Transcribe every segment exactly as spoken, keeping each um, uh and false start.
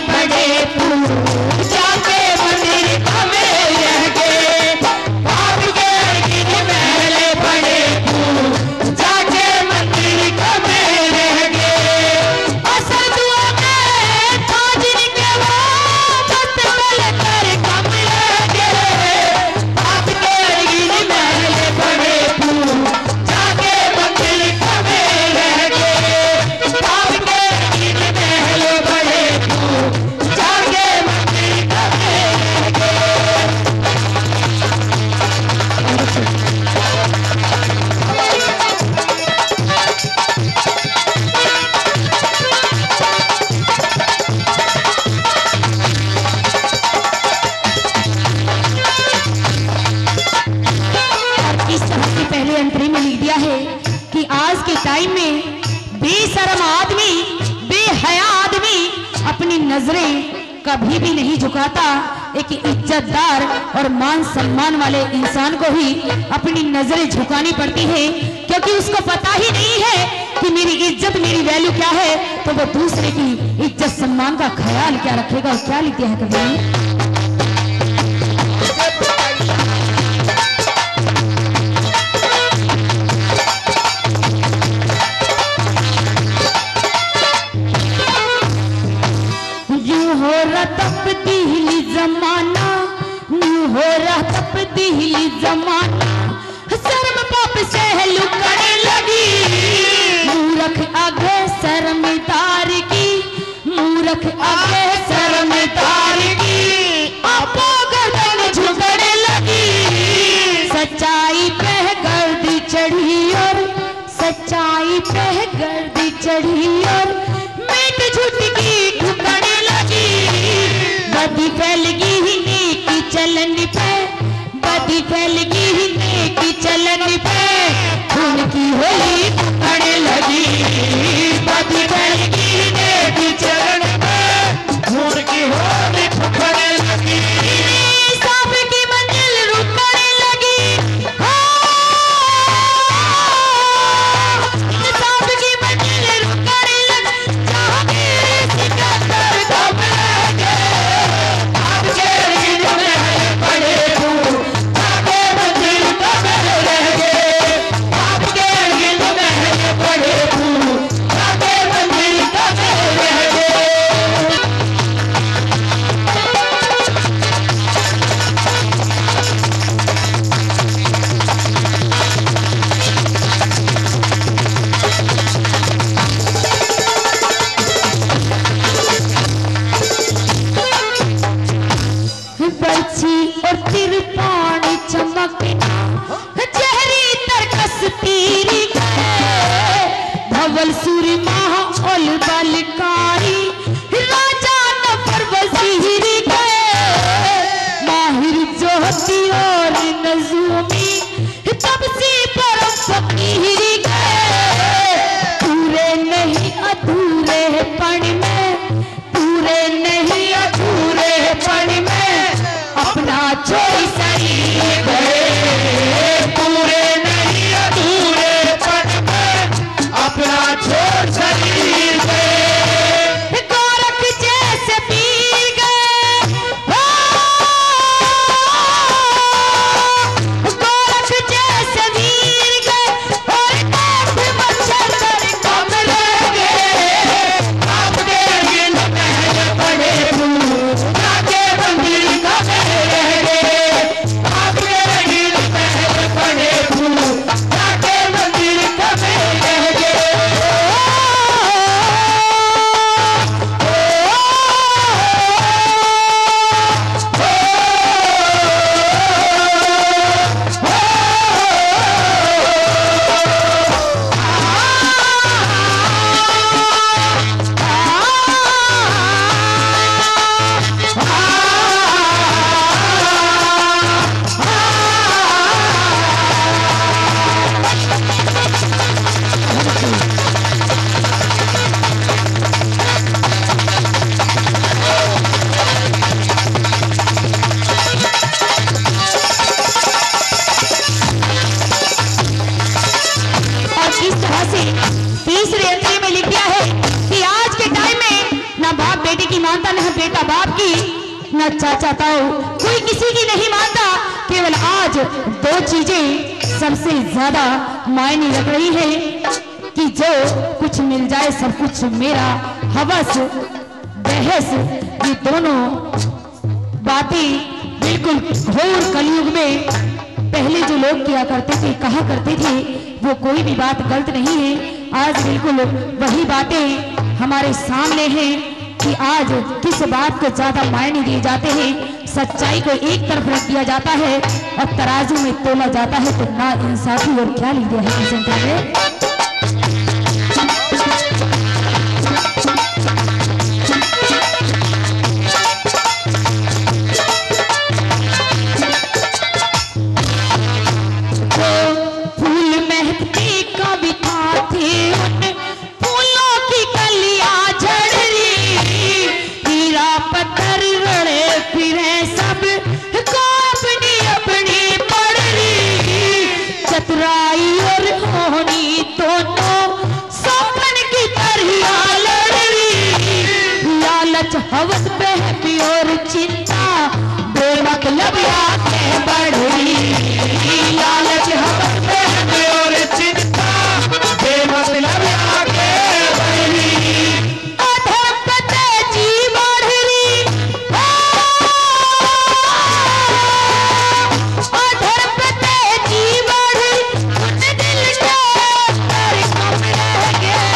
बड़े पूजा के मंदिर कमे रह गए, बाप के गिर महल बड़े पूजा के मंदिर कमे रह गए। असल दुआ में था जिनके वो मस्त कलंदर कम रह गए, बाप के गिर महल बड़े पूजा के मंदिर कमे रह गए। और इस तरह से पहले एंट्री में लिख दिया है कि आज के टाइम में बेशरम आदमी, बेहया आदमी अपनी नजरें कभी भी नहीं झुकाता। एक इज्जतदार और मान सम्मान वाले इंसान को ही अपनी नजरें झुकानी पड़ती है, क्योंकि उसको पता ही नहीं है कि मेरी इज्जत, मेरी वैल्यू क्या है, तो वो दूसरे की इज्जत सम्मान का ख्याल क्या रखेगा। और क्या लिख दिया है कवि ने? यूं हो रहा तब्दीली जमाना, यूं हो रहा तब्दीली जमाना, शर्म पाप से लुकण लगी। मूरख आगे शर्मदार की, मूरख आगे शर्मदार की, आपो गर्दन झुकण लगी। सच्चाई पे गर्द चढ़ी और सच्चाई पे गर्द चढ़ी और मेट झूठ की ठुकण लगी। बदी फैल गई नेक चलन पे, बदी फैल गई नेक चलन पे, खून की होली फूकण लगी। बदी फैल गई नेक चलन पे, खून की होली फूकण लगी। इंसाफ की मंजिल रुकण लगी। बरछी और तिरपान चमकना, जहरी तरकस तीर गए। धवल सुरमा ओल बलकारी, राजा नफर वजीर गए। माहिर जोती और नजूमी, तपसी परम फकीर गए। पूरे नहीं अधूरेपन में, पूरे नहीं अधूरेपन में, अपना छोड़ शरीर गए। पूरे नहीं अधूरेपन में, अपना छोड़ शरीर गए। मानता, न बेटा बाप की, न चाचा ताऊ, कोई किसी की नहीं मानता। केवल आज दो चीजें सबसे ज्यादा मायने रख रही है कि जो कुछ मिल जाए सब कुछ मेरा, हवस, बहस, ये दोनों बातें बिल्कुल घोर कलयुग में पहले जो लोग किया करते थे, कहा करते थे, वो कोई भी बात गलत नहीं है। आज बिल्कुल वही बातें हमारे सामने हैं कि आज किस बात को ज्यादा मायने दिए जाते हैं। सच्चाई को एक तरफ रख दिया जाता है और तराजू में तोला जाता है तो ना इंसाफी और क्या लीजिए है संख्या में। फूल महकते का बिठाते उन फूलों की कलियां झड़ रही, हीरा पत्थर रले फिरे सब को अपनी अपनी पड़ रही। चतुराई और होनी दोनों शौकन की तरह लड़ रही। लालच हवस बहमी और चिंता बेमतलब आगे बढ़ रही। लालच हवस बहमी और चिंता बेमतलब आगे बढ़ रही। अधर्म पे तेजी बढ़ रही। ओ, अधर्म पे तेजी बढ़ रही। उन दिल के अंदर कम रह गए।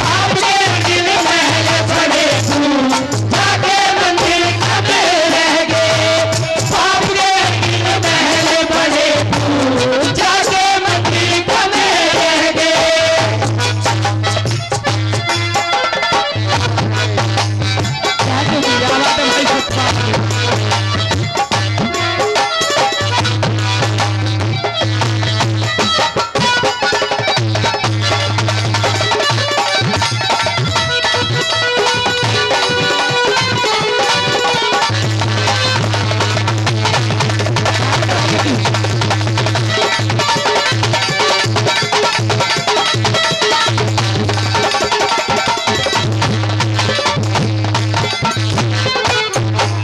आपके दिल महल बड़े दूर, जाके मंदिर कम रह गए। आपके दिल महल बड़े दूर, जाके मंदिर कम रह गए। क्या तो क्या बात है भाई, सच बात है।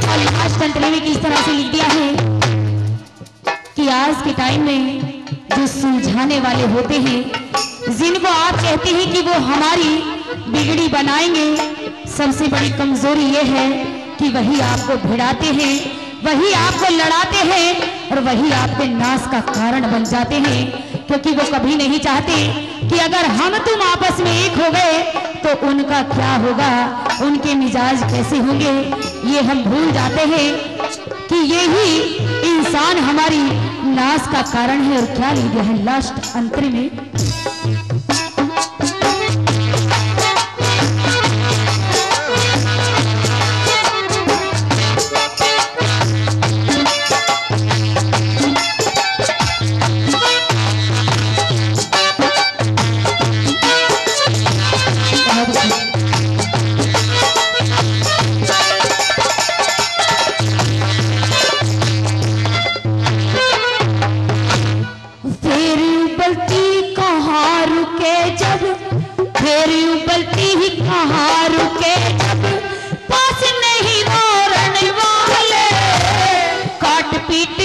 और लास्ट अंत में किस तरह से लिख दिया है कि आज के टाइम में जो सुलझाने वाले होते हैं, जिनको आप कहते हैं कि वो हमारी बिगड़ी बनाएंगे, सबसे बड़ी कमजोरी ये है कि वही आपको भिड़ाते हैं, वही आपको लड़ाते हैं और वही आपके नाश का कारण बन जाते हैं, क्योंकि वो कभी नहीं चाहते कि अगर हम तुम आपस में एक हो गए तो उनका क्या होगा, उनके मिजाज कैसे होंगे, ये हम भूल जाते हैं कि यही इंसान हमारी नाश का कारण है। और क्या लिख दिया है लास्ट अंतरी में? फिर उबलती कहाँ रुके जब, फिर उबलती ही कहाँ रुके जब, पास नहीं दौड़न वाले। काट पीट